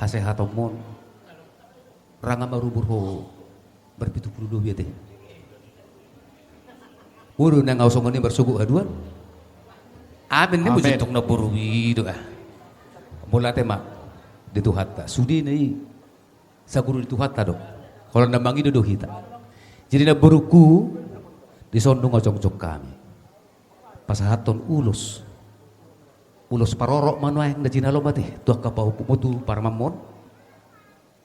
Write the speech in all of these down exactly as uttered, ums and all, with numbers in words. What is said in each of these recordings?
hasehatonmon. Ranga marubur ho marpitu pulu lobi ate. Boru nang au songon i marsogot haduan. Amin ni. Amin. Mujuntung na boru i do ah. Mauliate ma di Tuhanta. Sudena i saguru ni Tuhanta do. Holan na mangido do hita. Jadi na boruku, dison dung jongjong hami pasahathon ulos. Ulos parorot ma nuaeng na jinalo mate tu angka pahompumon tu parumaenmon.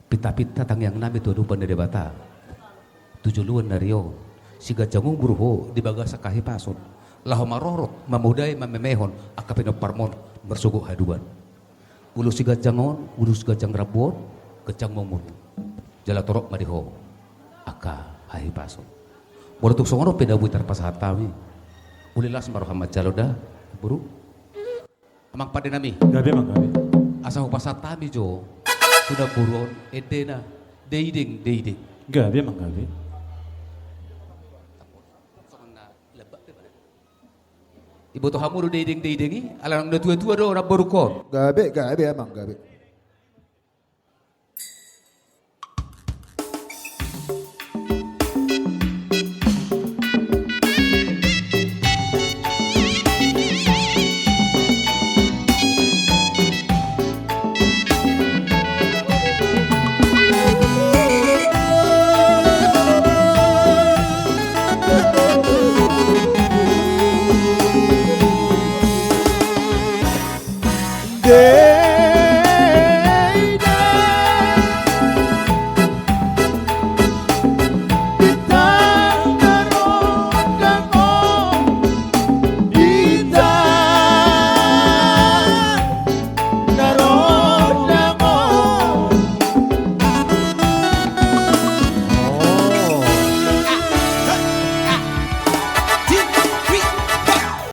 Pintapinta tangiang nami tu adopan ni Debata tu joloan ni ari on, siganjang umur ho di bagasan hahipason, laho marorot, mamodai, mamemehon angka pinomparmon marsogot haduan. Ulos siganjang on, ulos siganjang rambu on, ganjang ma umur, jala torop ma di ho angka hahipason. Molo tung songon on pe na boi tarpasahat hami, uli las ma roham manjalo da, boru. Amang pande nami. Gabe, amang, gabe. Asa hupasahat hami jo tu namboru on endena Deideng, Deideng. Gabe, amang, gabe. Iboto hamu do Deideng, Deideng i, ala naung natuatua do namborungkon. Gabe, gabe, amang, gabe.